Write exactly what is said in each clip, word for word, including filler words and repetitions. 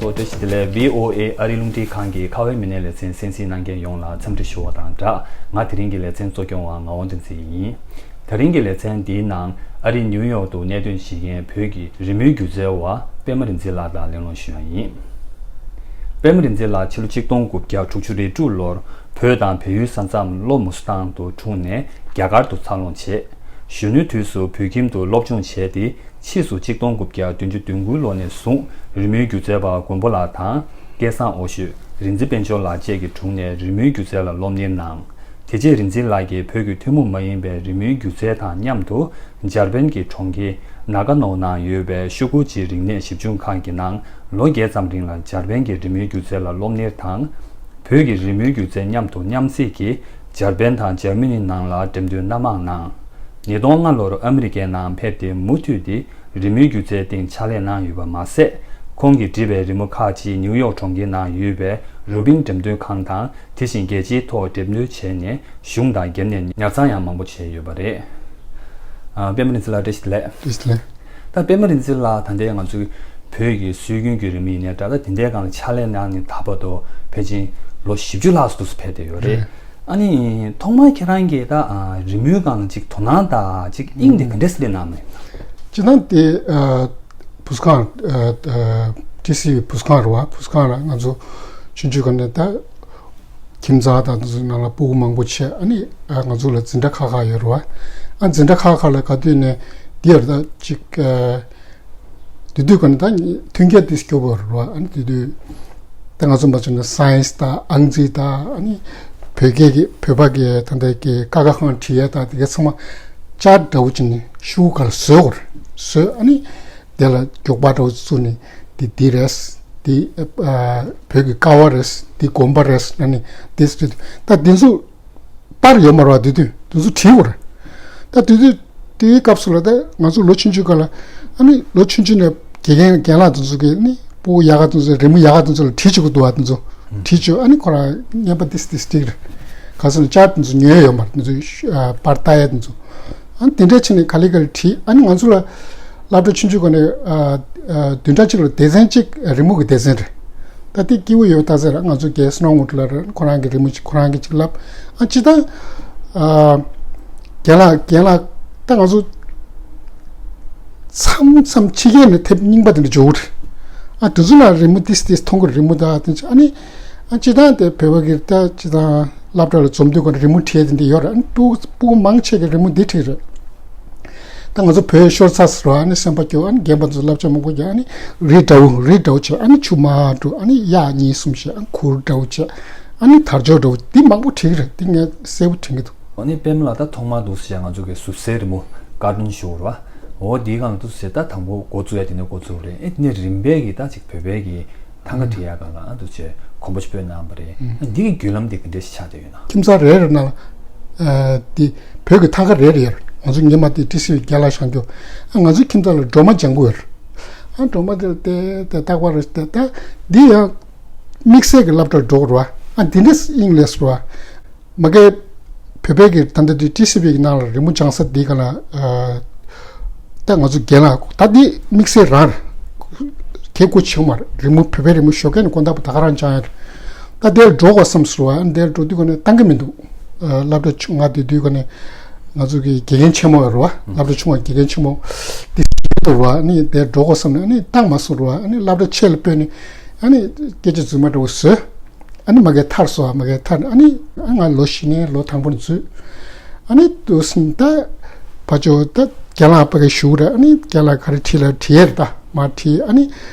ཨོ་བཀྲ་ཤིས་བདེ་ལེགས། བྷི་ཨོ་ཨེ་ཨ་རིའི་རླུང་འཕྲིན་ཁང་གི་ཁ་བའི་མི་སྣའི་ལེ་ཚན་གསན་གཟིགས་གནང་མཁན་ཡོངས་ལ་འཚམས་འདྲི་ཞུ་བ་དང་སྦྲགས། ང་དེ་རིང་གི་ལེ་ཚན་གཙོ་སྐྱོང་བ་ངག་དབང་བསྟན་འཛིན་ཡིན། དེ་རིང་གི་ལེ་ཚན་འདིའི་ནང་ཨ་རིའི་ནིའུ་ཡོག་ཏུ་གནས་སྡོད་བྱེད་མཁན་བོད་ཀྱི་རི་མོའི་སྒྱུ་རྩལ་བ་པད་མ་རིག་འཛིན་ལགས་དང་གླེང་སློང་ཞུ་ཡ་ཡིན། པད་མ་རིག་འཛིན་ལགས་ཕྱི་ལོ་ཆིག་སྟོང་དགུ་བརྒྱ་དྲུག་ཅུ་རེ་དྲུག་ལོར་བོད་དང་བལ་ཡུལ་ས་མཚམས་ལྷོ་མུ་སི་ཐང་དུ་འཁྲུངས་ནས་རྒྱ་གར་དུ་འཚར་ལོངས་བྱས། གཞོན་ནུའི་དུས་སུ་བོད་ཁྱིམ་དུ་སློབ་སྦྱོང་བྱས་ཏེ། ཕྱིས་སུ་ཆིག་སྟོང་དགུ་བརྒྱ་བདུན་ཅུ་དོན་དགུ་ལོ་ནས་བཟུང་རི་མོའི་སྒྱུ་རྩལ་པ་མགོན་པོ་ལགས་དང་། སྐལ་བཟང་འོ་ཤོད། རིག་འཛིན་དཔལ་འབྱོར་ལགས་བཅས་ཀྱི་དྲུང་ནས་རི་མོའི་སྒྱུ་རྩལ་ལ་སློབ་གཉེར་གནང་། དེ་རྗེས་རིག་འཛིན་ལགས་ཀྱིས་བོད་ཀྱི་ཐུན་མོང་མ་ཡིན་པའི་རི་མོའི་སྒྱུ་རྩལ་དང་མཉམ་དུ། འཇར་པན་གྱི་གྲོང་ཁྱེར་ནཱ་ག་ནོ་ནང་ཡོད་པའི་ཤོ་ཀུ་ཅི་རིག་གནས་ཞིབ་འཇུག་ཁང་གི་ནང་ལོ་བརྒྱད་ཙམ་རིང་ལ་འཇར་པན་གྱི་རི་མོའི་སྒྱུ་རྩལ་ལ་སློབ་གཉེར་དང་། བོད་ཀྱི་རི་མོའི་སྒྱུ་རྩལ་མཉམ་དུ་མཉམ་བསྲེས་ཀྱིས་འཇར་པན་དང་འཇར་མ་ནི་ནང་ལ་འགྲེམས་སྟོན་སྣ་མང་གནང་། ཉིས་སྟོང་ལྔ་ལོར་ཨ་མི་རི་ཀའི་ནང་ཕེབས་ཏེ་མུ་མཐུད་དེ་རི་མོའི་སྒྱུ་རྩལ་སྟེང་ཕྱག་ལས་གནང་ཡོད་པ་མ་ཟད། ཁོང་གིས་བྲིས་པའི་རི་མོ་ཁག་ཅིག་ནིའུ་ཡོག་གྲོང་ཁྱེར་ནང་ཡོད་པའི་རུ་པིན་འགྲེམས་སྟོན་ཁང་དང་། དེ་བཞིན་རྒྱལ་སྤྱིའི་ཐོག་འགྲེམས་སྟོན་བྱས་ནས་གཞུང་དང་འགལ་ནས་ཉར་ཚགས་ཡང་མང་པོ་བྱས་ཡོད་པ་རེད། ཨ། པད་མ་རིག་འཛིན་ལགས་བཀྲ་ཤིས་བདེ་ལེགས། བཀྲ་ཤིས་བདེ་ལེགས། ད་པད་མ་རིག་འཛིན་ལགས་ད་ལྟའི་ང་ཚོའི་བོད་ཀྱི་སྲོལ་རྒྱུན་གྱི་རི་མོ་ཡིན་ནའི་འདྲ། ད་དེ་འདྲའི་སྒང་ལ་ཕྱག་ལས་གནང་ནས་ད་བར་དུ་ཕལ་ཆེར་ལོ་བཞི་བཅུ་ལྷག་ཙམ་ཕེབས་བསྡད་ཡོད་རེད། རེད། ཨ་ནི་ཐོག་མར་ཁྱེད་རང་གིས་ད་ཨ་རི་མོའི་སྒང་ལ་ཅིག་དོ་སྣང་དང་ཅིག་དབྱིངས་དེ་ག་འདྲས་སེ་སླེབས་གནང་མེད། སྤྱིར་བཏང་དེ་ཨ་བུ་གསོ་ཁང་ཨ་ཨ་ཊི་སི་ཝི་བུ་གསོ་ཁང་རེད་བ། བུ་གསོ་ཁང་ལ་ང་ཚོ་ཆུང་ཆུང་སྒང་ནས་ད། ཁྱིམ་ཚང་དང་དེ་ཚོའི་ནང་ལ་སྤུ་གུ་མང་པོ་བྱས། ཨ་ནི་ཨ་ང་ཚོ་ལ་འཛིན་གྲྭ་ཁག་ཁག་ཡོད་རེད་བ། ཨ་འཛིན་གྲྭ་ཁག་ཁག་ལ་ག་དུས་ནས་འདི་ཡོད་རེད། ད་ཅིག་ཨ་དེ་དུས་ཀ་ནས་ད་མཐུན་རྐྱེན་དེ་སྐྱོ་པོ་རེད་བ། ཨ་ནི་དེ་དུས་ད་ང་ཚོ་མ་བྱུང་ན་སའེན་སི་དང་ཨང་རྩིས་དང་། ཨ་ནི་བོད་སྐད་ཀྱི་བོད་པ་གི་ད་ལྟ་གི་ཀ་ཁ་གང་བྲིས་ཡས་དང་དེ་ག་ཚང་མ་ཅར་འདྲ་བོ་བྱས་ནས་ཤོག་གུ་ཁ་ལ་བཟོས་དགོས་རེད། བཟོས། ཨ་ནི། དེ་ལ་མགྱོགས་པ་འདྲ་བོ་བཙུགས་ནས་འདི་འདི་རེད། འདི་ཨ་བོད་ཀྱི་ཀ་བ་རེད། འདི་དགོན་པ་རེད། ཨ་ནི་འདི་ཟེར་དུས་ད་འདི་ཚོ་པར་ཡོད་མ་རེད་བ། དེ་དུས་འདི་ཚོ་བྲིས་དགོས་རེད། ད་དེ་དུས་དེའི་སྐབས་སུ་ལ་ད་ང་ཚོ་ལོ་ཆུང་ཆུང་སྒང་ལ། ཨ་ནི་ལོ་ཆུང་ཆུང་ནས་དགེ་རྒན་རྒན་ལགས་དེ་ཚོ་གིས་ནི་སྤུ་གུ་ཡག་ག་དེ་ཚོ་རི་མོ་ཡག་ག་དེ་ཚོ་ལ་བྲིས་བཅུག་གི་འདུག་བ། དེ་ཚོ་བྲིས་བཅུག་ཨ་ནི་ཁོ་རང་བརྙན་པ་ཏིས་ཏིས་ཏིག་རེད། ག་ཟེར་ན་ཅར་དེ་ཚོ་ཉོས་ཡོད་མ་རེད། དེ་ཚོ་ཨ་པར་ལྟ་ཡ་དེ་ཚོ། ཨ་ནི་དེ་འདྲ་བྱས་ནས་ག་ལེ་ག་ལེ་བྲིས། ཨ་ནི་ང་ཚོ་ལ་སློབ་གྲྭ་ཆུང་ཆུང་སྒང་ནས་ཨ་ཨ་བདུན་ཕྲག་གཅིག་ལ་སྡེ་ཚན་གཅིག་རི་མོ་གི་སྡེ་ཚན་རེད། ད་དེ་སྐྱིད་པོ་ཡོད་ད་ཟེར། ང་ཚོ་རྒན་བསོད་ནམས་དངོས་གྲུབ་ལགས་རེད། ཁོ་རང་གི་རི་མོ་གཅིག་ཁོ་རང་གིས་གཅིག་བསླབ། ཨ་སྤྱིར་བཏང་ཨ་རྒན་ལགས་རྒན་ལགས་ད་ང་ཚོ་མཚམས་མཚམས་ཕྱི་རྒྱལ་ནས་ཐེབས་རྙིང་པ་དེ་འདྲ་འབྱོར་གྱི་རེད། ཨ་དེ་ཚོ་ལ་རི་མོ་ཏིས་ཏིས་མཐོང་གི་རི་མོ་ད་དེ་ཚོ། ཨ་ནི་ཨ་སྤྱིར་བཏང་དེ་བོད་པ་གི་ད་སྤྱིར་བཏང་སློབ་གྲྭ་ལ་འཛོམས་དུས་ཀ་ནས་རི་མོ་བྲིས་དེ་འདྲ་ཡོད་རེད། ཨ་ནི་སྤུ་སྤུ་གུ་མང་ཆེ་གི་རི་མོ་འདི་བྲིས་རེད། ད་ང་ཚོ་བོད་ཤོར་ཚར་ཟེར་བ། ཨ་ནི་སེམས་པ་སྐྱོ། ཨ་ནི་རྒན་པ་ཚོ་བསླབ་བྱ་མང་པོ་རྒྱག་ཨ་ནི་རི་འདྲ་བོ་རི་འདྲ་བོ་བྱས། ཨ་ནི་ཆུ་དམར་འདྲ་བོ། ཨ་ནི་གཡག་གཉིས་གསུམ་བྱས། ཨ་ནི་གུར་འདྲ་བོ་བྱས། ཨ་ནི་དར་ལྕོག་འདྲ་བོ་འདི་མང་པོ་བྲིས་ཀྱི་རེད། འདི་ངས་གསལ་པོ་དྲན་གྱི་འདུག་ཨ་ནི་པད་མ་ལགས་ད་ཐོག་མར་འདུག་སེ་བྱས་ང་ཚོ་གི་གཟུགས་གསལ་རི་མོ་ཀར་ཊུན་ཞུ་བ་རེད་བ། འོ་འདིའི་སྒང་ལ་འདུག་སེ་ད་དང་པོ་འགོ་བཙུགས་ཡ་དེ་ནས་འགོ་བཙུགས་རེད། ཨེ་དེ་ནས་རིམ་པས་ཀྱིས་ད་ཅིག་བོད་པའི་གི་ཐང་ག་བྲིས་ཡ་སྒང་ལ་ཨ་འདུག་སེ་གོམ་པ་སྤོས་གནང་བ་རེད། ཨ་འདི་གི་བརྒྱུད་ལམ་དེ་ག་འདྲས་ཤིག་ཆགས་བསྡད་ཡོད་ན། ཁྱིམ་ཚང་རེ་རེ་ནང་ལ་ཨ་དེ་བོད་ཀྱི་ཐང་ག་རེ་རེ་ཡོད་རེད། ང་ཚོ་སྔོན་མ་དེ་ཏི་སི་ཝི་རྒྱ་ལ་བཞེངས་རྒྱུ། ཨ་ང་ཚོའི་ཁྱིམ་ཚང་ལ་སྒྲོལ་མ་ལྗང་གུ་ཡོད་རེད། ཨ་སྒྲོལ་མ་དེ་ལ་བལྟས་བལྟས་རྟག་པར་རེ་བལྟས། ད་འདི་ཡང་དམིགས་བསལ་གྱི་སློབ་གྲྭར་འགྲོ་དགོས་རེད་བ། ཨ་འདི་འདྲས་དབྱིངས་སླེབས་སོང་བ། མ་གི་བོད་པའི་གི་ད་ལྟ་དེ་ཏི་སི་ཝི་གི་ནང་ལ་རི་མོ་སྦྱང་ས་འདི་ག་ལ་ཨ་ད་ང་ཚོ་རྒན་ལགས་ད་འདི་དམིགས་བསལ་རང་རེད། གལ་དགོས་ཆེ་བ་མ་རེད། རི་མོ་བོད་པའི་རི་མོ་ཞོགས་ཀས་ནས་དགོང་དག་བར་ད་ག་རང་སྦྱང་ཡ་རེད། ད་དེར་འགྲོ་དགོས་བསམ་སོང་བ། ཨ་འདིར་འགྲོ་དུས་ག་ནས་བཏང་གི་མི་འདུག་ཨ་སློབ་གྲྭ་ཆུང་ང་དེ་དུས་ག་ནས་ང་ཚོ་གི་དགེ་རྒན་ཆེན་མོ་ཡོད་རེད་བ། སློབ་གྲྭ་ཆུང་བ་དགེ་རྒན་ཆེན་མོ་དེ་ཟེར་རེད་བ། ཨ་ནི་དེར་འགྲོ་དགོས་བསམ་ནས་ཨ་ནི་བཏང་མ་སོང་རེད་བ། ཨ་ནི་སློབ་གྲྭ་ཆེ་ལ་སྤོས་ནས་ཨ་ནི་སྐད་ཆ་རྫུན་མ་འདྲ་བོ་བཟོས། ཨ་ནི་མ་གིར་ཐར་སོང་། མ་གིར་ཐར་ནས་ཨ་ནི་ང་ལོ་བཞི་ནས་ལོ་དང་པོ་ནས་འཛུལ། ཨ་ནི་དུས་སུ་ད་ཕར་ཕྱོགས་ད་རྒན་ལགས་ཕ་གིར་བཞུགས་རེད། ཨ་ནི་རྒན་ལགས་ག་རེ་བྲིས་ལ་བྲིས་ཡས་རེད། ད་མར་བྲིས། ཨ་ནི་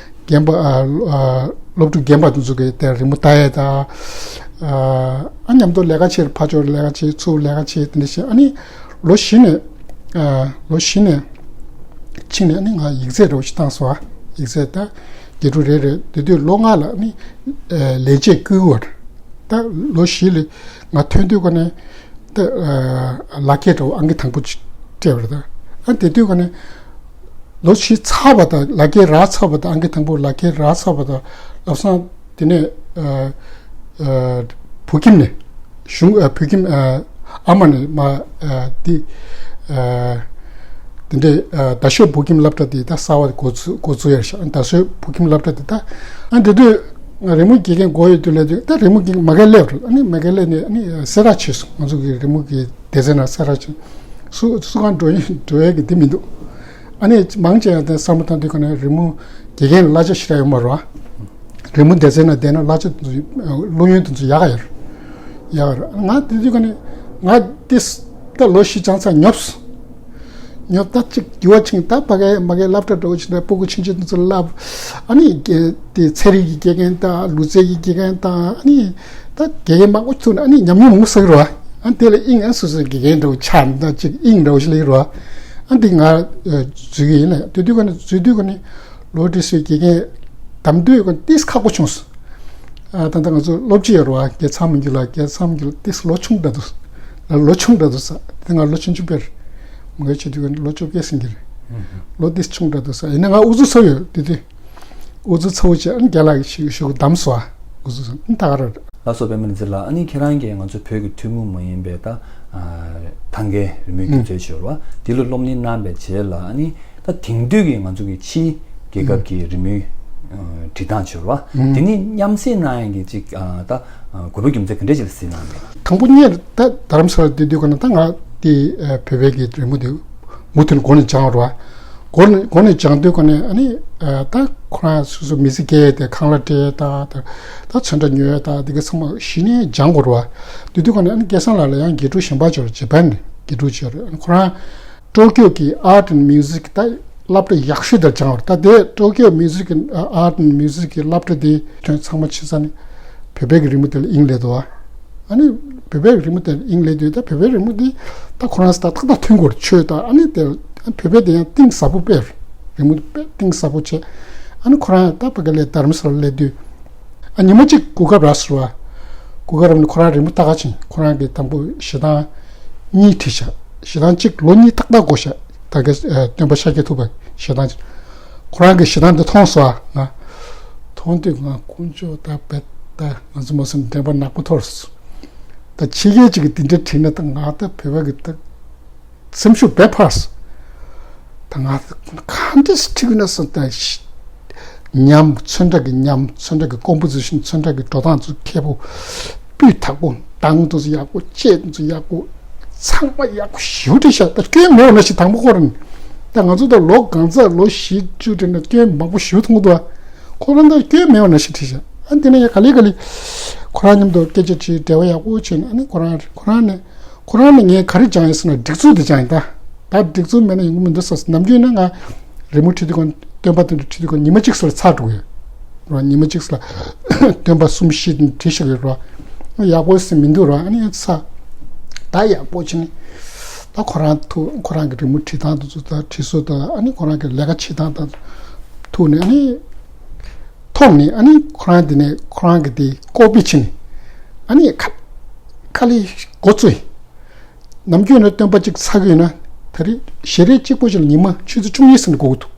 རྒན་པ་ཨ་ཨ་སློབ་ཕྲུག་རྒན་པ་དེ་ཚོ་གིས་དེར་རི་མོ་ལྟ་ཡས་ད། ཨ་མཉམ་དུ་ལས་ཀ་བྱེད། ཕར་ཕྱོགས་ལས་ཀ་བྱེད། ཚུར་ལས་ཀ་བྱེད། དེ་འདྲ་བྱས། ཨ་ནི་ལོ་བཞི་ནས་ཨ་ལོ་བཞི་ནས་ཕྱིན་ནས་ཨ་ནི་ང་ཡིག་ཚད་འདྲ་བོ་ཞིག་བཏང་སོང་། ཨ་ཡིག་ཚད་ད་དགེ་ཕྲུག་རེ་རེ་དེ་དུས་ལོ་ལྔ་ལ་ཨ་ནི་ཨ་ལས་བྱེད་བསྐོ་བར། ད་ལོ་བཞི་ལ་ང་ཐོན་དུས་ག་ནས་ད་ཨ་ལག་འཁྱེར་འདྲ་བོ་ཨང་ཀི་དང་པོ་ཅིག་སྤྲད་པ་རེད། ད་ཨ་དེ་དུས་ག་ནས་ལོ་བཞི་ཚར་བ་དང་། ལག་འཁྱེར་རག་ཚར་བ་དང་། ཨང་ཀི་དང་པོ་ལག་འཁྱེར་རག་ཚར་བ་དང་། ལམ་སང་དེ་ནས་ཨ་ཨ་བོད་ཁྱིམ་ནས་གཞུང་ཨ་བོད་ཁྱིམ་ཨ་ཨ་མ་ནས་མ་ཨ་དེ་ཨ་ དེ་འདྲའི་ཨ་རྡ་ཤོད་བོད་ཁྱིམ་སློབ་གྲྭ་དེ་ད་གསར་བ་འགོ་ཚུགས་འགོ་ཚུགས་ཡར་ཤག་རྡ་ཤོད་བོད་ཁྱིམ་སློབ་གྲྭ་དེ་ད་ཨ་འདི་དུས་ང་རི་མོ་དགེ་རྒན་དགོས་ཡོད་དུས་ལབ་དུས་ད་རི་མོ་དགེ་རྒན་མ་ག་སླེབས་རེད། ཨ་ནི་མ་ག་སླེབས་ནས་ཨ་ནི་གསལ་བསྒྲགས་བྱས་སོང་། ང་ཚོ་གི་རི་མོ་གི་སྡེ་ཚན་ནང་གསལ་བསྒྲགས་བྱས་སུ་སུ་གང་འགྲོ་ཡོད་འགྲོ་ཡས་ཀྱི་དེ་མི་འདུག་ཨ་ནི་མང་ཆེ་བ་དེ་བསམ་བློ་བཏང་དུས་ག་ནས་རི་མོ་དགེ་རྒན་གླ་ཆ་ཞེ་དྲག་ཡོད་མ་རེད་བ། རི་མོ་སྡེ་ཚན་ནང་བསྡད་ན་གླ་ཆ་དེ་ཚོ་ཨ་བླུ་ཡོན་དེ་ཚོ་ཡག་ག་ཡོད་རེད། ཡག་ག་རེད། ང་དེ་དུས་ག་ནས་ང་དེ་ད་ལོ་བཞི་སྦྱངས་ཚར་ཉོབ་སོང་། ཉོབ་ད་ཅིག་འགྱུར་བ་ཕྱིན། ད་ཕ་གའི་མ་གའི་སློབ་གྲྭ་འགྲོ་བཞིན་ན་སྤུ་གུ་ཆུང་ཆུང་དེ་ཚོ་བསླབ། ཨ་ནི་དགེ་དེ་ཚན་རིག་གི་དགེ་རྒན་དང་ལུས་རྩལ་གྱི་དགེ་རྒན་དང་ཨ་ནི་ད་དགེ་རྒན་མང་པོ་ཐུག་ནས་ཨ་ནི་ཉམས་མྱོང་མང་པོ་བསགས་རོ། ཨ་དེ་ལ་དབྱིངས་ཨ་སོ་སོའི་དགེ་རྒན་འདྲ་བོ་ཆགས་ད་ཅིག་དབྱིངས་འདྲ་བོ་ཞིག་སླེབས་རོ། ཨ་འདི་ང་འཛུལ་གི་ཡིན་ན་དེ་དུས་ག་ནས་འཛུལ་དུས་ག་ནས་ལོ་དེ་ཚོའི་དགེ་རྒན་གདམ་དུས་ག་ནས་ཏིས་ཁག་པོ་བྱུང་སོང་། ཨ་ད་ལྟ་ང་ཚོ་སློབ་སྤྱི་ཡོད་རེད་བ། རྒན་ཚང་མི་འགྱུར་ལགས། རྒན་ཚང་མི་འགྱུར་ཏིས་ལོ་ཆུང་དྲགས་འདུག་ལོ་ཆུང་དྲགས་འདུག་ས། དེ་ང་ལོ་ཆུང་ཆུང་དཔེར་མ་གའི་བྱེད་དུས་ག་ནས་ལོ་བཅོ་བརྒྱད་ཟིན་གྱི་རེད། ལོ་ཏིས་ཆུང་དྲགས་འདུག་ས། ཡིན་ན་ང་ཨུ་ཚུགས་ཚ་བོ་ཡོད་དེ་དུས། ཨུ་ཚུགས་ཚ་བོ་བྱས་ཨ་ནི་རྒན་ལགས་ཀྱིས་ཞུ་ཞུ་གདམ་སོང་ཨ། ཨུ་ཚུགས་ཚ་ཨ་ནི་ད་ག་རེད། ལགས་སོ་པད་མ་ལི་ཛི་ལགས། ཨ་ནི་ཁྱེད་རང་གིས་ང་ཚོ་བོད་ཀྱི་ཐུན་མོང་མ་ཡིན་པའི་ད་ཨ་ཐང་གའི་རི་མོའི་སྒྱུ་རྩལ་ཞུ་བ་འདི་ལ་སློབ་གཉེར་གནང་བའི་རྗེས་ལ་ཨ་ནི་ད་དེང་དུས་ཀྱི་ང་ཚོ་གི་ཕྱིའི་རྒྱལ་ཁབ་ཀྱི་རི་མོའི་ཨ་འབྲི་སྟངས་ཞུ་བ་འདི་ནི་མཉམ་བསྲེས་གནང་ཡག་གི་ཅིག་ཨ་ད་ཨ་དགོས་པ་རྒྱུ་མཚན་ག་འདྲ་ཅིག་ལ་གཟིགས་གནང་མེད། དང་པོ་ངས་ད་རྡ་རམ་ས་ལ་བསྡད་དུས་ག་ན་ད་ང་དེ་ཨ་བོད་པའི་གི་རི་མོ་དེ་མུ་མཐུད་ནས་འགོ་ནས་སྦྱངས་རོགས། འགོ་ནས་འགོ་ནས་སྦྱངས་དུས་ག་ནས་ཨ་ནི་ཨ་ད་ཁོ་རང་སོ་སོ་མི་ཚེ་སྐྱེལ་ཡས་དེ་ཁང་གླ་སྤྲད་ད་ད་ད་ཚོན་ཁྲ་ཉོ་ཡས་ད་དེ་ག་ཚང་མ་གཞི་ནས་སྦྱང་དགོས་རོགས། དེ་དུས་ག་ནས་ཨ་ནི་སྐལ་བཟང་ལགས་ལ་ཡང་དགེ་ཕྲུག་གཞན་པ་ཅིག་ཡོད་རེད། ཇེ་པན་ནས་དགེ་ཕྲུག་ཅིག་ཡོད་རེད། ཨ་ནི་ཁོ་རང་ཊོ་ཀྱོ་གི་Art and Music ད་སློབ་གྲྭ་ཡག་ཤོས་དེར་སྦྱངས་པ་རེད། ད་དེ་ཊོ་ཀྱོ་Music and Art and Music གི་སློབ་གྲྭ་དེ་ཐོན་ཚང་མ་ཕྱི་ས་ནས་བོད་པའི་གི་རི་མོ་དེ་ལ་དབྱིངས་སླེབས་འདུག་ཨ། ཨ་ནི་བོད་པའི་རི་མོ་དེ་ལ་དབྱིངས་སླེབས་དུས་ད་བོད་པའི་རི་མོ་འདི་ད་ཁོ་རང་ད་ཐག་ཐག་མཐུན་དགོས་རེད། ཆོས་དང་ཨ་ནི་དེ་བོད་པའི་དེ་ཡང་གཏིང་ཟབ་པོ་དཔེ་རེད། རི་མོ་དཔེ་གཏིང་ཟབ་པོ་བྱས། ཨ་ནི་ཁོ་རང་ད་ཕ་གི་ལ་རྡ་རམ་ས་ལ་སླེབས་དུས་ཨ་ཉི་མ་གཅིག་གོ་སྐབས་རག་སོང་བ། གོ་སྐབས་རག་ནས་ཁོ་རང་རི་མོ་ལྟ་ག་ཕྱིན། ཁོ་རང་གིས་དང་པོ་ཞེ་སྡང་གཉིས་བྲིས་ཤག་ཞེ་སྡང་གཅིག་ལོ་གཉིས་ཏག་ཏག་འགོར་ཤག་ད་ག་ཨ་སྟོན་པ་ཤཱཀྱ་ཐུབ་པ་ཞེ་སྡང་གཅིག་ཁོ་རང་གིས་ཞེ་སྡང་འདི་མཐོང་སོང་ཨ། ང་མཐོང་དུས་ང་དཀོན་མཆོག་ད་བེད་ད་ང་ཚོ་མ་སེམས་དྲན་པ་ནག་པོ་འཐོར་སོང་། ད་ཕྱི་རྒྱལ་གཅིག་གིས་འདི་འདྲ་བྲིས་ན་ད་ང་ད་བོད་པ་གི་ད་སེམས་ཤུགས་བེད་འཕར་སོང་། ད་ང་ད་ག་འདྲས་བྲིས་དགོས་ན་བསམ་ད་ཤི་ཉམས་ཚོན་ཁྲ་གི་ཉམས་ཚོན་ཁྲ་གི་ཀོམ་པོ་ཛི་ཤན་ཚོན་ཁྲ་གི་འགྲོ་སྟངས་ཚོ་མཁས་པོ། སྤུས་དག་པོ། མདངས་དེ་ཚོ་ཡག་པོ། ལྕེ་དེ་ཚོ་ཡག་པོ། ཚང་མ་ཡག་པོ་ཞེ་པོ་བྲིས་ཤག་ད་སྐྱོན་མེད་པ་ནང་བཞིན། དང་པོ་ཁོ་རང་ད་ང་ཚོ་ད་ལོ་གང་ཚ་ལོ་བཞི་བཅུ་བྲིས་ན་སྐྱོན་མང་པོ་ཞེ་པོ་མཐོང་གི་འདུག་ཁོ་རང་ད་སྐྱོན་མེད་པ་ནང་བཞིན་བྲིས་ཤག་ཨ་འདི་ནས་ཡང་ག་ལེ་ག་ལེ་ཁོ་རང་མཉམ་དུ་སྐད་ཆ་དྲིས། འབྲེལ་བ་ཡག་པོ་བྱས་ནས་ཨ་ནི་ཁོ་རང་ཁོ་རང་ནས་ཁོ་རང་ནས་ངས་ག་རེ་སྦྱངས་ཡོད་ཟེར་ན་སྒྲིག་འཛུགས་དེ་སྦྱངས་ཡིན། ད་ད་སྒྲིག་འཛུགས་མེད་ན་ཡོང་གི་མི་འདུག་ཟེར། ནམ་རྒྱུན་ན་ང་རི་མོ་བྲིས་དུས་ག་སྟོན་པ་དེ་འདྲ་བྲིས་དུས་ག་ཉི་མ་གཅིག་ཙམ་ལ་ཚར་འགྲོ་གི་ཡོད་རེད། ཉི་མ་གཅིག་ཙམ་ལ་སྟོན་པ་གསུམ་བཞི་དེ་བྲིས་བཞག་ཡོད་རེད། ཡག་པོ་ཟེར་མི་འདུག་ར། ཨ་ནི་ཚར་ད་ཡག་པོ་བྱས་ནས་ད་ཁོ་རང་ཐུག་ཁོ་རང་གི་རི་མོ་བྲིས་སྟངས་དེ་ཚོ་ད་བྲིས་སྲོལ་དང་ཨ་ནི་ཁོ་རང་གི་ལས་ཀ་བྱེད་སྟངས་དང་ཐུག་ནས་ཨ་ནི་མཐོང་ནས་ཨ་ནི་ཁོ་རང་དེ་ནས་ཁོ་རང་གི་དེ་ཀོ་པི་བྱས་ནས་ཨ་ནི་ཁ་ཁ་ལི་འགོ་བཙུགས། ནམ་རྒྱུན་ནས་སྟོན་པ་གཅིག་ཚར་གི་ཡོད་ན་ད་རེས་ཞལ་རས་གཅིག་པོ་ཞིག་ལ་ཉི་མ་ཆུ་ཚོད་བཅུ་གཉིས་ཙམ་འགོར་གི་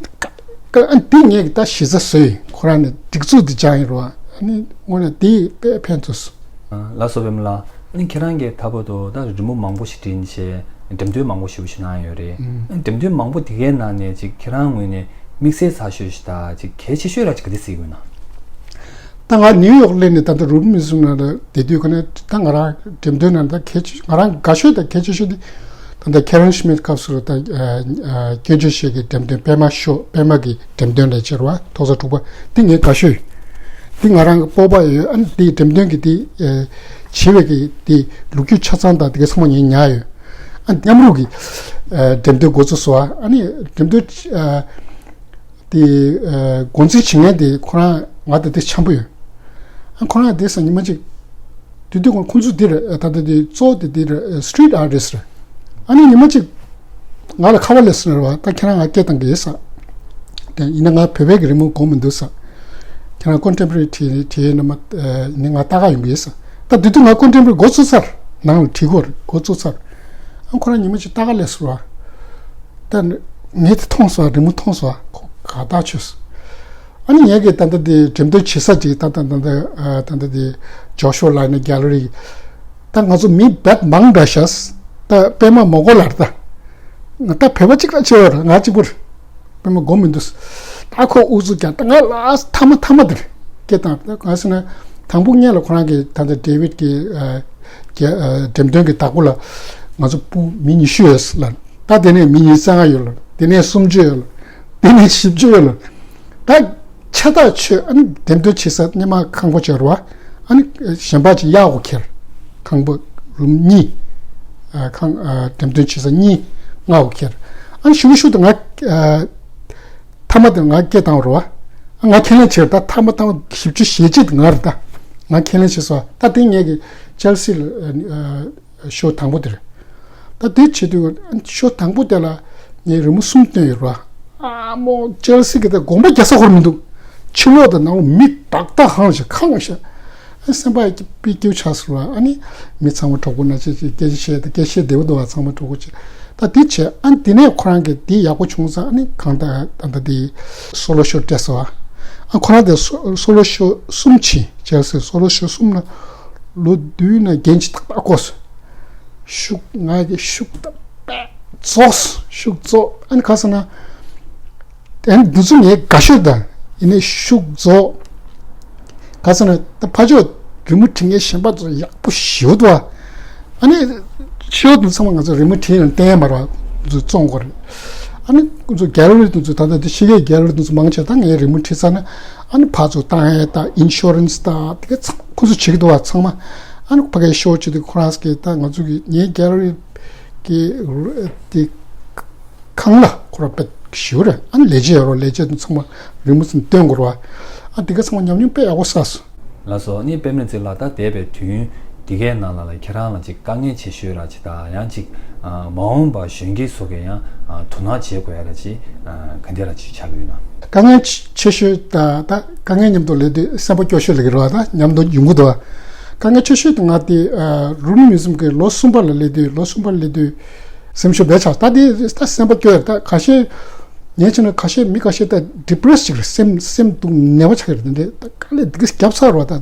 འདུག་ཀ་ཀ་ཨ་འདི་ངས་ད་གཞི་རྩ་བཟོས་ཡིན། ཁོ་རང་ནས་སྒྲིག་འཛུགས་འདི་སྦྱངས་ཡིན་རོ། ཨ་ནི་དངོས་གནས་འདི་དཔེ་ཕན་ཐོགས་སོང་། ལགས་སོ་པད་མ་ལགས། ཨ་ནི་ཁྱེད་རང་གིས་ད་བར་དུ་ད་རི་མོ་མང་པོ་ཞིག་བྲིས་བྱས་འགྲེམས་སྟོན་མང་པོ་ཞིག་ཞིག་གནང་ཡོད་རེད། ཨ་ནི་འགྲེམས་སྟོན་མང་པོ་དེ་གའི་ནང་ནས་ཅིག་ཁྱེད་རང་ངོས་ནས་དམིགས་བསལ་ཚ་ཤོས་ཤིག་ད་ཅིག་གལ་ཆེ་ཤོས་ར་ཅིག་ག་དེ་གཟིགས་ཡོད་ན། ད་ང་ནིའུ་ཡོག་སླེབས་ནས་ད་ལྟ་རུ་མི་སུ་ན་ལ་བསྡད་དུས་ཀ་ནས་ད་ང་རང་འགྲེམས་སྟོན་ནང་ད་གལ་ཆེ་ང་རང་དགའ་ཤོས་དང་གལ་ཆེ་ཤོས་དེ་ད་ལྟ་ཁེ་རན་ཤི་མིད་སྐབས་སུ་ལ་ད་སྐྱོན་བརྗོད་ཤོས་ཀྱི་འགྲེམས་སྟོན་པད་མ་ཤོ་པད་མ་གི་འགྲེམས་སྟོན་ལས་བྱེད་ར་ཐོག་ས་དྲུག་པ་དེ་ངའི་དགའ་ཤོས་ཡོད། དེ་ང་རང་གི་སྤོབས་པ་ཡོད། ཨ་ནི་དེའི་འགྲེམས་སྟོན་གྱི་དེ་བྱེད་པའི་གི་དེ་ལོ་རྒྱུས་ཆ་ཚང་དང་དེ་ག་ཚང་མ་ངས་ཉར་ཡོད། ཨ་མཉམ་རུབ་ཀྱི་འགྲེམས་སྟོན་འགོ་ཚུགས་སོང་། ཨ་ནི་འགྲེམས་སྟོན། དེ་འགོ་འཛིན་བྱེད་མཁན་དེ་ཁོ་རང་ང་དང་དེ་འཆམ་པོ་ཡོད། ཨ་ཁོ་རང་དེ་སང་ཉི་མ་གཅིག་དུས་དུས་ཁོང་ཁོང་ཚོ་དེ་རེད། ད་ལྟ་དེ་གཙོ་བོ་དེ་དེ་རེད། སི་ཊི་རི་ཊི་ཨར་ཊི་སི་ཊི་རེད། ཨ་ནི་ཉི་མ་གཅིག་ང་ལ་ཁ་པར་སླེབས་སོང་རེད་བ། ད་ཁྱེད་རང་ང་སྐད་བཏང་གི་ཡོད་ས། དེ་ཡིན་ན་ང་བོད་པའི་གི་རི་མོ་དགོས་མི་འདུག་ས། ཁྱེད་རང་ཀོན་ཊེམ་པོ་རེ་རི་བྲིས་བྲིས་ཡོད་ན་མ་ནི་ང་ལྟ་ག་ཡོང་གི་ཡོད་ས། ད་དུས་དུས་ང་ཀོན་ཊེམ་པོ་རེ་འགོ་ཚུགས་ཚར། ནང་ལ་བྲིས་དགོས་རེད། འགོ་ཚུགས་ཚར། ཨ་ཁོ་རང་ཉི་མ་གཅིག་ལྟ་ག་སླེབས་སོང་ར། ད་ངས་དེ་མཐོང་སོང་། རི་མོ་མཐོང་སོང་། ཁོ་དགའ་ཐག་ཆོད་སོང་། ཨ་ནི་ངས་གི་ད་ལྟ་དེ་འགྲེམས་སྟོན་བྱེད་ས་ཅིག་ད་ལྟ་ད་ལྟ་ཨ་ད་ལྟ་དེ་ཇོ་ཤུ་ཝ་ལའི་ནི་གེ་ལ་རི། ད་ང་ཚོ་མི་བད་མང་འདྲ་ཤག་ད་པད་མ་མོ་གོ་ལར་ད་ ང་ད་བོད་པ་གཅིག་ར་ཆེ་བ་ར་ང་གཅིག་པུར་པད་མ་སྒོམ་མི་འདུག་ད་ཁོ་ཨུ་ཚུགས་ཀྱང་ད་ང་ལ་མཐའ་མ་མཐའ་མ་དེར་སྐད་བཏང་ད་ག་ཟེར་ན། དང་པོ་སྔོན་ལ་ཁོ་རང་གི་ད་ལྟ་ཌེ་བིད་ཀྱི་ཨ་རྒྱ་ཨ་འགྲེམས་སྟོན་གྱི་བདག་པོ་ལ་ང་ཚོ་སྤུན་མི་ཉི་ཤུ་ཡོད་ལ། ད་དེ་ནས་མི་ཉི་ཤུ་རྩ་ལྔ་ཡོད་ལ། དེ་ནས་སུམ་ཅུ་ཡོད་ལ། དེ་ནས་བཞི་བཅུ་ཡོད་ལ། ད་ཆ་ཐག་ཆོད། ཨ་ནི་འགྲེམས་སྟོན་བྱེད་ས་སྔོན་མ་ཁང་པ་ཅིག་རེད་བ། ཨ་ནི་གཞན་པ་ཅིག་གཡར་དགོས་ཁེལ། ཁང་པ་རུམ་གཉིས། ཨ་ཁང་ཨ་འགྲེམས་སྟོན་བྱེད་ས་གཉིས་མངགས་དགོས་ཁེལ། ཨ་ནི་ཞུ་གི་ཞུ་དུ་ང་ཨ་མཐའ་མ་དེ་ང་སྐད་བཏང་བ་རེད་བ། ཨ་ང་ཁས་ལེན་བྱེད་ད་མཐའ་མ་མཐའ་མ་བཞི་བཅུ་ཞེ་གཅིག་དེ་ང་རེད་ད། ང་ཁས་ལེན་བྱེད་སོང་ད། དེ་ངས་ཀྱི་ཅེལ་སི་ལ་ཨ་ཨ། ཤོ་དང་པོ་དེ་རེད། ད་དེ་བྱེད་དུས་ཤོ་དང་པོ་དེ་ལ་ངས་རི་མོ་གསུམ་བཏོན་ཡོད་ར། ཨ་མོ་ཅེལ་སི་གི་ད་དགོངས་པ་རྒྱག་ས་ཁོར་མི་འདུག་ཕྱི་ལོགས་དང་ནང་ལོགས་མི་དག་དག་ཧང་ཞིག་ཁང་ཞིག་ཨ་སེམས་པ་ཡི་པི་སྐྱིད་ཆགས་སོང་ར། ཨ་ནི་མི་ཚང་མ་གྲོགས་པོ་ན་ཅི་ཅི་སྐད་ཆ་བཤད་ད་སྐད་བཤད་བདེ་བོ་འདུག་བ། ཚང་མ་གྲོགས་པོ་ཅི་ད་དེ་བྱས། ཨ་ནི་དེ་ནས་ཁོ་རང་གི་དེ་ཡག་པོ་བྱུང་ཙང་ཨ་ནི་གང་ལྟར་ད་ལྟ་དེ་སོ་ལོ་ཤོ་སྤྲད་སོང་བ། ཨ་ཁོ་རང་དེ་སོ་སོ་ལོ་ཤོ་གསུམ་ཕྱིན། ཅེལ་སི་སོ་ལོ་ཤོ་གསུམ་ལ་ལོ་བདུན་ན་རྒྱན་ཅིག་ཏག་ཏག་བསྐོར་སོང་། ཤུགས་ང་གི་ཤུགས་ད་པད་རྫོགས་ཤུགས་རྫོགས། ཨ་ནི་ག་ཟེར་ན། ཨ་ནི་འདི་ཚོ་ངའི་དགའ་ཤོས་དང་ཡིན་ནའི་ཤུགས་རྫོགས། ག་ཟེར་ན་ད་ཕ་ཕྱོགས་རི་མོ་བྲིས་མཁན་གཞན་པ་ཚོ་ཡག་པོ་ཞེ་པོ་འདུག་ཨ། ཨ་ནི་ཤོ་འདི་ཚང་མ་ང་ཚོ་རི་མོ་བྲིས་ནས་བསྟན་མ་རེད་བ། ཚོ་བཙོང་དགོས་རེད། ཨ་ནི་ཁོ་ཚོ་གེ་ལ་རི་འདི་ཚོ་ད་ལྟ་དེ་ཕྱི་རྒྱལ་གེ་ལ་རི་འདི་ཚོ་མང་ཆེ་ད་ངའི་རི་མོ་བྲིས་ཚར་ན་ཨ་ནི་ཕར་ཚུར་བཏང་ཡས་ད་ཨིན་ཤོ་རན་སི་ད་དེ་ག་ཚང་ཁོ་ཚོ་བྱེད་ཀྱི་འདུག་བ། ཚང་མ་ཨ་ནི་ཕ་གིའི་ཤོ་བྱེད་དུས་ཁོ་རང་གིས་ད་ང་ཚོ་གི་ངའི་གེ་ལ་རི་གི་དེ་ཁང་ལ་ཁོ་རང་དཔེ་ཞེ་པོ་རེད། ཨ་ནི་ལས་བྱེད་ཡོད་རོགས་ལས་བྱེད་དེ་ཚང་མ་རི་མོ་ཚོ་སྟོན་དགོས་རེད་བ། ཨ་དེ་ག་ཚང་མ་ཉམས་མྱོང་དཔེ་ཡག་པོ་བསགས་སོང་། ལགས་སོ། ཨ་ནི་པད་མ་བརྩེགས་ལགས། ད་འདས་པའི་དུས་ཡུན་འདི་གའི་ནང་ལ་ལ་ཁྱེད་རང་ལ་ཅིག་དཀའ་ངལ་ཆེ་ཤོས་ར་ཅིག་དང་ཡང་ཅིག་ཨ་མ་འོངས་པ་གཞོན་སྐྱེས་ཚོ་གིས་ཡང་ཨ་དོ་སྣང་བྱེད་དགོས་ཡ་ར་ཅིག་ཨ་ག་འདྲ་ར་ཅིག་ཆགས་ཀྱི་ཡོད་ན། དཀའ་ངལ་ཆེ་ཤོས་ད་ད་དཀའ་ངལ་མཉམ་དུ་སླེབས་དུས་སེམས་པ་སྐྱོ་ཤོས་ལ་གི་རེད་བ། ད་མཉམ་དུ་ཡོང་གི་འདུག་བ། དཀའ་ངལ་ཆེ་ཤོས་དེ་ང་དེ་ཨ་རུ་མི་མི་སེམས་ཀྱི་ལོ་གསུམ་པ་ལ་སླེབས་དུས་ལོ་གསུམ་པ་ལ་སླེབས་དུས་སེམས་ཤུགས་རྦད་ཆག་ད་དེ་ད་སེམས་པ་སྐྱོ་ཡ་ད་ཁ་ཤས། ངས་བྱས་ན་ཁ་ཤས་མི་ཁ་ཤས་ད་ཌི་པི་རེ་སི་ཅིག་རེད། སེམས་སེམས་སྡུག་ནད་པ་ཆགས་ཀྱི་རེད། དེ་འདྲས་ད་དཀའ་ལས་འདི་ག་བརྒྱབ་ཚར་བ་ད་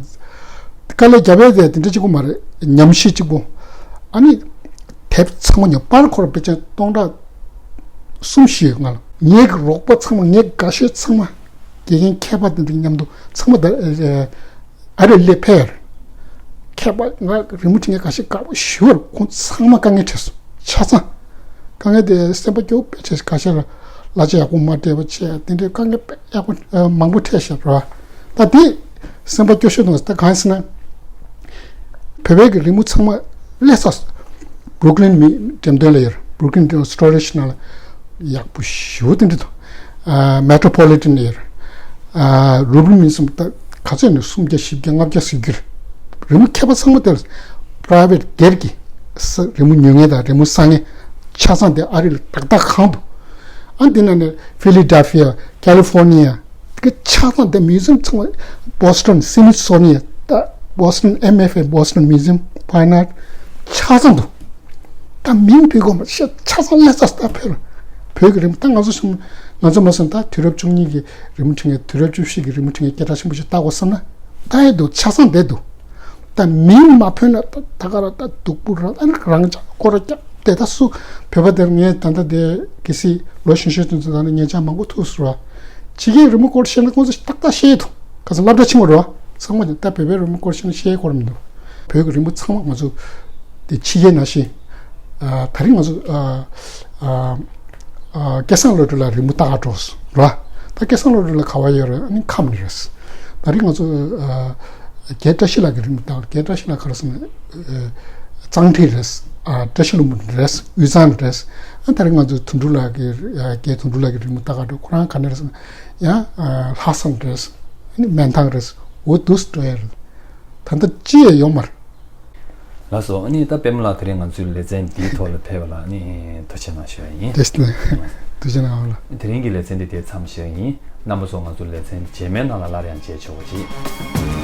དཀའ་ལས་བརྒྱབ་ཡས་དེ་དེ་འདྲ་གཅིག་པོ་མ་རེད། ཉམས་ཞིབ་གཅིག་པོ་ཨ་ནི་དེབ་ཚང་མ་ཉོ་པར་ཁོ་ར་དཔེ་ཆ་སྟོང་ཕྲག་གསུམ་བཞི་ཡོད་ང་ལ། ངའི་གི་རོགས་པ་ཚང་མ་ངའི་དགའ་ཤོས་ཚང་མ་དགེ་རྒན་མཁས་པ་དེ་འདྲ་མཉམ་དུ་ཚང་མ་ད་ཨ་རི་སླེབས་ཕེབས་ཡ་རེད། མཁས་པ་ང་རི་མོ་བྲིས་མཁན་ཁ་ཤས་དགའ་པོ་ཞེ་པོ་རེད། ཁོང་ཚང་མ་དཀའ་ངལ་འཕྲད་སོང་ཆ་ཚང་། དཀའ་ངལ་དེ་སེམས་པ་སྐྱོ་བོ་དཔེ་ཆ་ཁ་ཤས་ལ་གླ་ཆ་ཡག་པོ་མ་སྤྲད་པ་བྱས་དེ་འདྲའི་དཀའ་ངལ་དཔེ་ཡག་པོ་ཨ་མང་པོ་འཕྲད་ཤག་རེད་བ། ད་དེ་སེམས་པ་སྐྱོ་ཤོས་དང་ད་གང་ཟེར་ན། བོད་པའི་གི་རི་མོ་ཚང་མ་སླེབས་ཚར་སོང་། བུ་རུག་ལིན་མི་འགྲེམས་སྟོན་ལ་ཡོད་རེད། བུ་རུག་ལིན་སི་ཊོ་རེ་ཇི་ནང་ལ་ཡག་པོ་ཞེ་པོ་དེ་འདྲ་འདུག་ཨ་མེ་ཊོ་པོ་ལི་ཊན་ལ་ཡོད་རེད། ཨ་རུ་བི་མིན་སུམ་ད་ག་ཚོད་ནས་སུམ་བརྒྱ་བཞི་བརྒྱ་ལྔ་བརྒྱ་ཟེར་རྒྱུ་རེད། རི་མོ་མཁས་པ་ཚང་མ་དེར་པ་རའི་ཝེ་ཊི་སྒེར་གྱི་ས་རི་མོ་ཉོ་མཁན་དང་རི་མོ་ཟ་མཁན་ཆ་ཚང་དེ་ཨ་རི་ལ་ཏག་ཏག་ཁང་འདུག་ཨ་འདི་ནང་ནས་ཕི་ལི་ཌེལ་ཕི་ཡ། ཀ་ལི་ཧྥོར་ནི་ཡ། དེ་ག་ཆ་ཚང་དེ་མིའུ་ཟི་ཡམ་ཚང་མ། བོ་སི་ཊོན་སི་མི་ཐི་སོ་ནི་ཡ། ད་བོ་སི་ཊོན་ཨེམ་ཨེཕ་ཨེ། བོ་སི་ཊོན་མིའུ་ཟི་ཡམ་ཕ་ཡིན་ནར་ཆ་ཚང་འདུག་ད་མིང་བོས་དགོས་མ་ཤེས་ཆ་ཚང་སླེབས་ཚར་ད་བོད་ལ། བོད་ཀྱི་རི་མོ་ད་ང་ཚོ་སོང་ང་ཚོ་མ་སོང་ད་དུས་རབས་བཅུ་གཉིས་ཀྱི་རི་མོ་འབྲི་མཁན་དུས་རབས་བཅུ་བཞི་གི་རི་མོ་འབྲི་མཁན་སྐད་གྲགས་ཆེན་པོ་ཞིག་ལྟ་དགོས་བསམ་ན་ད་ཡས་འདུག་ཆ་ཚང་བསྡད་འདུག་ད་མིང་མ་ཕོད་ན་ད་ད་ག་ར་ད་སྡུག་པོ་ར་ཨ་ནི་རང་ཅག་སྐོར་ར་རྒྱབ་དེ་ད་སུ་བོད་པ་དེར་ངས་ད་ལྟ་དེ་གལ་སྲིད་ལོ་གཞོན་གཞོན་དེ་ཚོ་ད་ནི་ཉེ་ཆར་མང་པོ་ཐུག་སོང་ར། ཕྱི་རྒྱལ་རི་མོ་སྐོར་བཤད་ན་ཁོང་ཚོ་ཏག་ཏག་ཤེས་ཐུབ། ཁ་སང་སློབ་གྲྭ་ཆེན་མོ་རེད་བ། ཚང་མ་ཀྱང་ད་བོད་པའི་རི་མོ་སྐོར་བཤད་ན་ཤེས་སྐོར་མི་འདུག་བོད་ཀྱི་རི་མོ་ཚང་མ་ང་ཚོ་དེ་ཕྱི་རྒྱལ་ནང་བཞིན། ཨ་ད་རིང་ང་ཚོ་ཨ་ཨ་ཨ་སྐལ་བཟང་བློ་གྲོས་ལགས་རི་མོ་ལྟ་ག་འགྲོ་སོང་ར། ད་སྐལ་བཟང་བློ་གྲོས་ལགས་ག་བ་ཡོད་རེད། ཨ་ནི་ཁམས་ནས་རེད། ད་རིང་ང་ཚོ་ཨ་རྒན་བཀྲ་ཤིས་ལགས་ཀྱི་རི་མོ་ལྟ་ག་རྒན་བཀྲ་ཤིས་ལགས་ག་རེ་ཟེར་ན་ཨ་གཙང་ཁྲི་རེད། ཨ་བཀྲ་ཤིས་ལྷུན་པོ་རེད། དབུས་གཙང་རེད། ཨ་ད་རིང་ང་ཚོ་དོན་གྲུབ་ལགས་ཀྱི་ཨ་རྒན་དོན་གྲུབ་ལགས་ཀྱི་རི་མོ་ལྟ་ག་འགྲོ། ཁོ་རང་ག་ནས་རེད་ཟེར་ན་ཡང་ཨ་ལྷ་བསམ་རེད། ཨ་ནི་སྨན་ཐང་རེད། འོ་འདུག་སེ་འགྲོ་ཡ་རེད། ད་ལྟ་ཅི་ཡང་ཡོད་མ་རེད། ལགས་སོ། ཨ་ནི་ད་པད་མ་ལགས་དེ་རིང་ང་ཚོའི་ལེ་ཚན་འདིའི་ཐོག་ལ་ཕེབས་པ་ལ་ཨ་ནི་ཐུགས་རྗེ་གནང་ཞུ་ཡ་ཡིན། ཐུགས་རྗེ་གནང་ལགས། དེ་རིང་གི་ལེ་ཚན་འདི་དེ་མཚམས་བཞག་ཡིན། རྣམ་པ་ཚོ་ང་ཚོའི་ལེ་ཚན་རྗེས་མའི་ནང་ལ་སླར་ཡང་མཇལ་ཆོག་པ་ཅིག